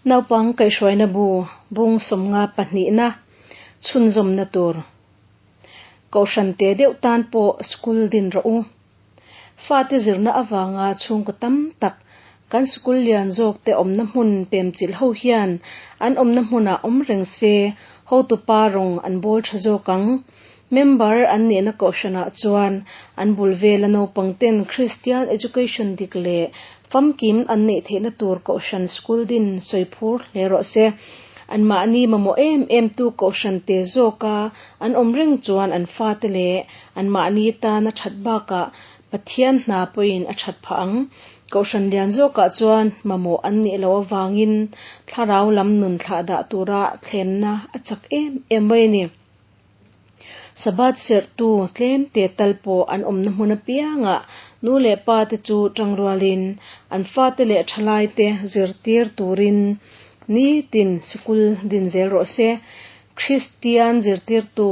Naupang kaihhruaina bu bung 52na chhunzawmna tur Kohhran te deuh tan pawh school din rawh u. Fate zirna avanga chhungkaw tam tak kan school lian zawk te awmna hmun pemchilh ho hian an awmna hmunah awm reng se hotupa rawng an bawl tha zawk ang. Member an nihna kohhranah chuan an bul vela naupang ten Christian education dik leh famkim an neih theihna tur kohhran school din sawi phur hle rawh se. Anmahni mamawh em em tu kohhran te zawka an awm reng chuan an fate leh anmahni tana that bakah Pathian hna pawhin a that phah ang. Kohhran lian zawkah chuan mamawh an nih loh avangin thlarau lam nun thlah dah tura thlemna a chak em em mai a ni. Sabbath serhtu tlem te tal pawh an awmna hmun apiangah nu leh pa te chu tangrualin an fate leh thalaite zirtir turin nitin sikul din zel rawh se. Kristian zirtirtu,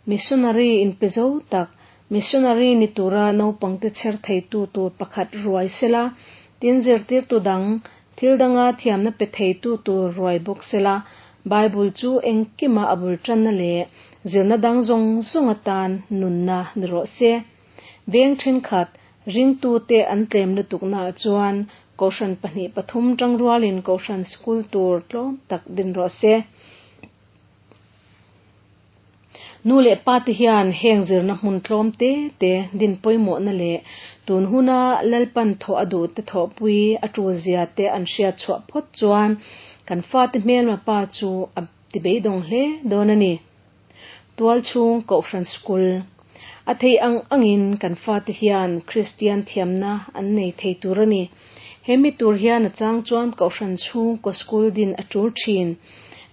missionary inpe zo tak, missionary ni tura naupangte chher theitu tur pakhat ruai sela, tin zirtirtu dang, thil danga thiamna pe theitu tur ruai bawk sela, Bible chu engkima a bul tanna leh zirna dang zawng zawng atan nunna ni rawh se. Veng thenkhat, ringtute an tlem lutuknaah chuan Kohhran pahnih pathum tangrualin Kohhran School tur tlawm tak din rawh se. Nu leh pa te hian heng zirna hmun tlawm te te din pawimawhna leh tun huna Lalpan thawh a duh te thawhpui a tul zia te an hriat chhuah phawt chuan kan fate hmelma pa chu a ti beidawng hle dawn a ni. Tualchhung Kohhran School a thei ang angin kan fate hian Kristian thiamna an nei thei tur a ni. He mi tur hian a chang chuan Kohhran chhungkaw school din a tul thin.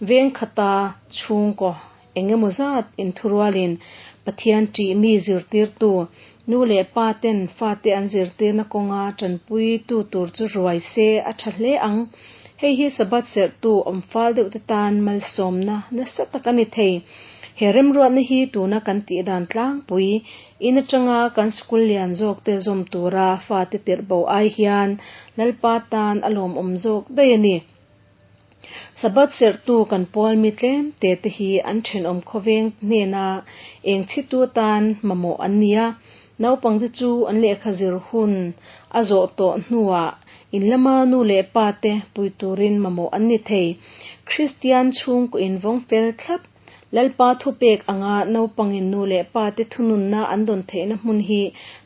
Veng khata chhungkaw eng emaw zat inthurualin Pathian ṭih mi zirtirtu, nu leh pa ten fate an zirtirna kawnga ṭanpuitu tur chu ruai se a ṭha hle ang. Hei hi Sabbath serhtu awm fal deuh te tan malsawmna nasa tak a ni thei. He remruatna hi tuna kan tih dan tlangpui in atanga kan school lian zawk te zawm tura fate tirh bo ai hian Lalpa tan a lawmawm zawk daih a ni. Sabbath serhtu kan pawl mi tlem te te hi an thenawm khawveng hnena eng chhitu atan mamawh an ni a. Naupangte chu an lehkha zir hun a zawh tawh hnuah in lama nu leh pa te pui turin mamawh an ni thei. Kristian chhungkaw invawng fel thlap Lalpa thupek anga naupangin nu leh pa te thununna an dawn theihna hmun hi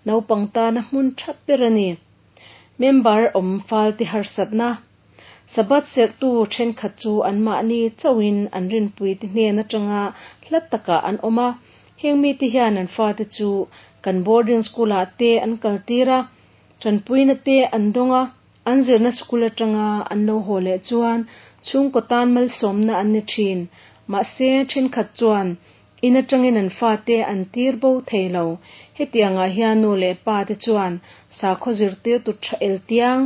naupang tana hmun tha ber a ni. Member awm fal te harsatna Sabbath serhtu thenkhat chu anmahni chauhin an rinpuite hnen atanga hla takah an awm a. Heng mite hian an fate chu kan boarding school-ah te an kaltir a, tanpuina te an dawng a, an zirna school atanga an lo haw leh chuan chhungkaw tan malsawmna an ni thin. Mahse, thenkhat chuan in atangin an fate an tir bo thei lo. Hetiangah hian nu leh pa te chuan sakhaw zirtirtu tha eltiang,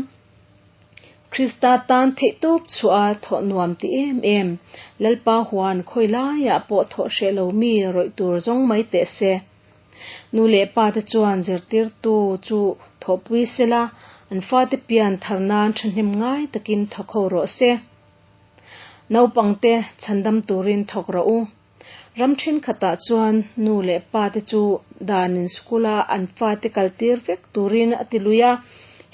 Krista tan theihtawp chhuah a thawh nuam ti em em. Lalpa huan khawi laiah pawh thawh hreh lo mi rawih tur zawng mai teh se. Nu leh pa te chuan zirtirtu chu thawhpui sela, an fate pian thar nan thahnem ngai takin thawk ho rawh se. Naupangte chhandam turin thawk rawh u. Ram thenkhatah chuan nu leh pa te chu danin school-a an fate kaltir vek turin a ti lui a.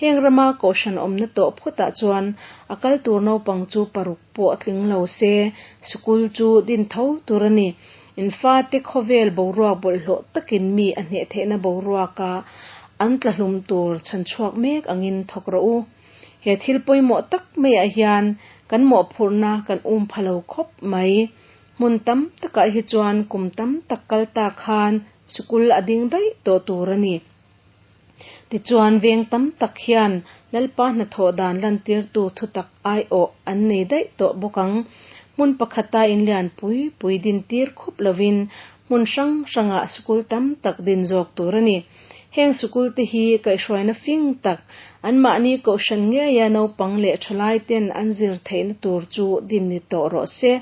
Heng rama kohhran awmna tawh phawtah chuan a kal tur naupang chu paruk pawh tling lo se school chu din tho tur a ni. In fate khawvel boruak bawlhhlawh takin mi a hneh theihna boruaka an tlahlum tur chhanchhuak mek angin thawk rawh u. He thil pawimawh tak maiah hian kan mawhphurhna kan um pha lo khawp mai. Hmun tam takah hi chuan kum tam tak kal ta khan sikul a ding daih tawh tur a ni. Tichuan veng tam tak hian Lalpa hnathawh dan lantirtu thutak aiawh an nei daih tawh bawk ang. Hmun pakhata inlian pui pui din tir khup lovin hmun hrang hrangah sikul tam tak din zawk tur a ni. Heng sikul te hi kaihhruaina fing tak, anmahni kohhran ngeia naupang leh thalai ten an zir theihna tur chu din ni tawh rawh se.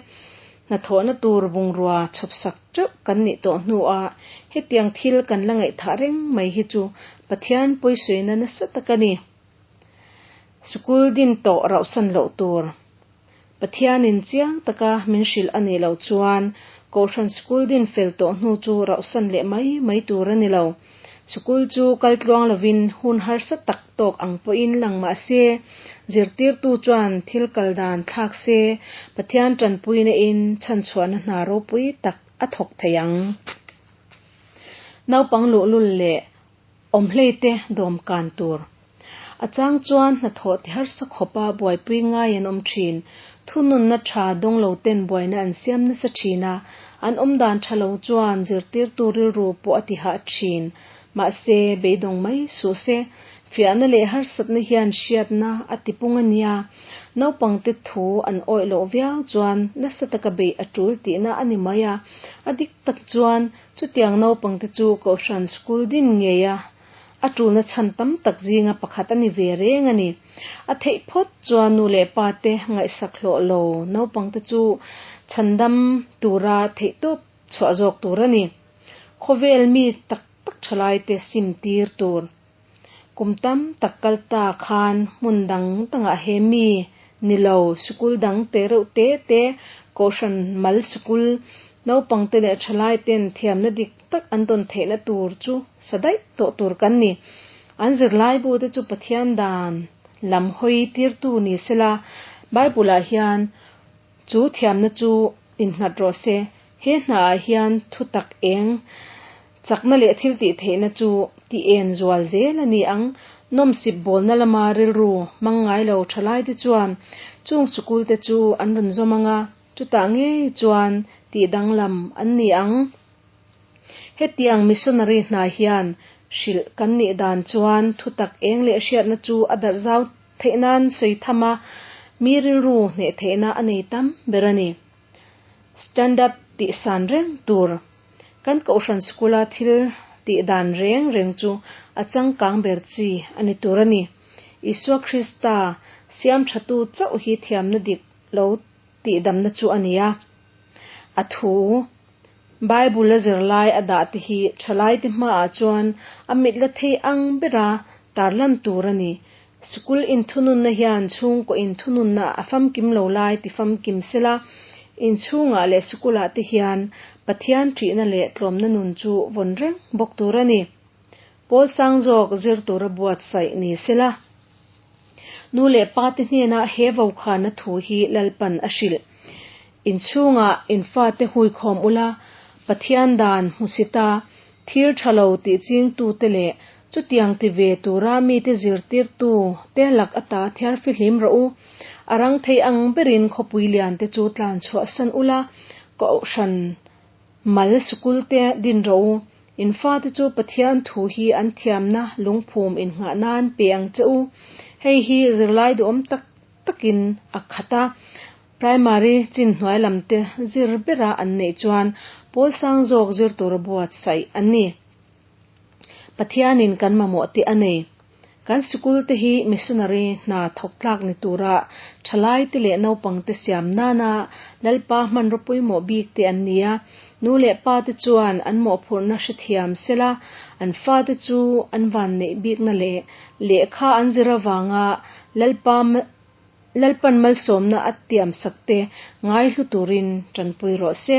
Hnathawhna tur bungrua chhawpsak teuh kan nih tawh hnuah hetiang thil kan la ngaihthah reng mai hi chu Pathian pawisawina nasa tak a ni. Sikul din tawh rauhsan loh tur. Pathianin chiang taka min hrilh a nih loh chuan Kohhran Sikul din fel tawh hnu chu rauhsan leh mai mai tur a ni lo. Sikul chu kal tluang lovin hun harsa tak tawk ang pawhin lang mah se, zirtirtu chuan thil kal dan thlak se, Pathian tanpuina in chhanchhuahna hna ropui tak a thawk thei ang. Naupang luhlul leh awmhleite dawmkan tur. A chang chuan hnathawh ti harsa khawpa buaipui ngai an awm thin. Thununna tha dawng lo ten buaina an siam nasa thin a, an awmdan tha lo chuan zirtirtu rilru pawh a ti hah thin. Mahse, beidawng mai suh se, fiahna leh harsatna hian hriatna a ti pung a nia. Naupangte thu an awih loh viau chuan nasa taka beih a tul tihna a ni mai a. A dik tak chuan chutiang naupangte chu Kohhran School din ngeia a tulna chhan tam tak zinga pakhat a ni ve reng a ni. A theih phawt chuan nu leh pa te ngaihsak hlawh lo naupangte chu chhandam tura theihtawp chhuah zawk tur a ni. Khawvel mi tak tak thalaite sim tir tur. Kum tam tak kal ta khan hmun dang dangah he mi ni lo sikul dang te reuh te te Kohhran mal sikul naupangte leh thalaiten thiamna dik tak an dawn theihna tur chu sa daih tawh tur kan ni. An zirlaibu te chu Pathian dan lam hawi tirtu ni sela, Bible-ah hian chu thiamna chu innghat rawh se. He hnaah hian thutak eng chakna leh thil tih theihna chu ti en zual zel a ni ang. Nawmsip bawlna lama rilru hmang ngai lo thalaite chuan chung sikul te chu an rawn zawm ang a, chutah ngei chuan tih danglam an ni ang. Hetiang missionary hna hian hrilh kan nih dan chuan thutak eng leh hriatna chu a darh zau theih nan sawi tham a, mi rilru hneh theihna a nei tam ber a ni. Standard tih san reng tur. Kan Kohhran School-a thil tih dan reng reng chu a changkang ber chi a ni tur a ni. Isua Krista siam thatu chauh hi thiamna dik lo tihdamna chu a ni a. A thu, Bible-a zirlai a dah te hi thalaite hmaah chuan a mit la thei ang bera tarlan tur a ni. Sikul inthununna hian chhungkaw inthununna a famkim lo lai ti famkim sela, inchhungah leh sikulah te hian Pathian ṭihna leh tlawmna nun chu vawn reng bawk tur a ni. Pawl sang zawk zir tura buatsaih ni sela. Nu leh pa te hnenah he vokhana thu hi Lalpan a hrilh. Inchhungah in fate huikhawm ula, Pathian dan hmusita thil tha lo tih chingtute leh chutiang ti ve tura mite zirtirtu te lak ata thiar fihlim rawh u. A rang thei ang berin khawpui lian te chu tlan chhuahsan ula, kohhran Mal sikul te din rawh u. In fate chu Pathian thu hi an thiamna lungphum innghah nan pe ang che u. Hei hi zirlai duhawm tak takin a khat a. Primary chin hnuai lam te zir bera an neih chuan pawl sang zawk zir tura buatsaih an ni. Pathianin kan mamawh tih a nei. Kan sikul te hi missionary hna thawk tlak ni tura thalai te leh naupang te siam nana Lalpa hmanraw pawimawh bik te an ni a. Nu leh pa te chuan an mawhphurhna hrethiam sela, an fate chu an vanneih bikna leh lehkha an zir avanga Lalpa Lalpan malsawmna a tiamsak te ngaihlu turin tanpui rawh se.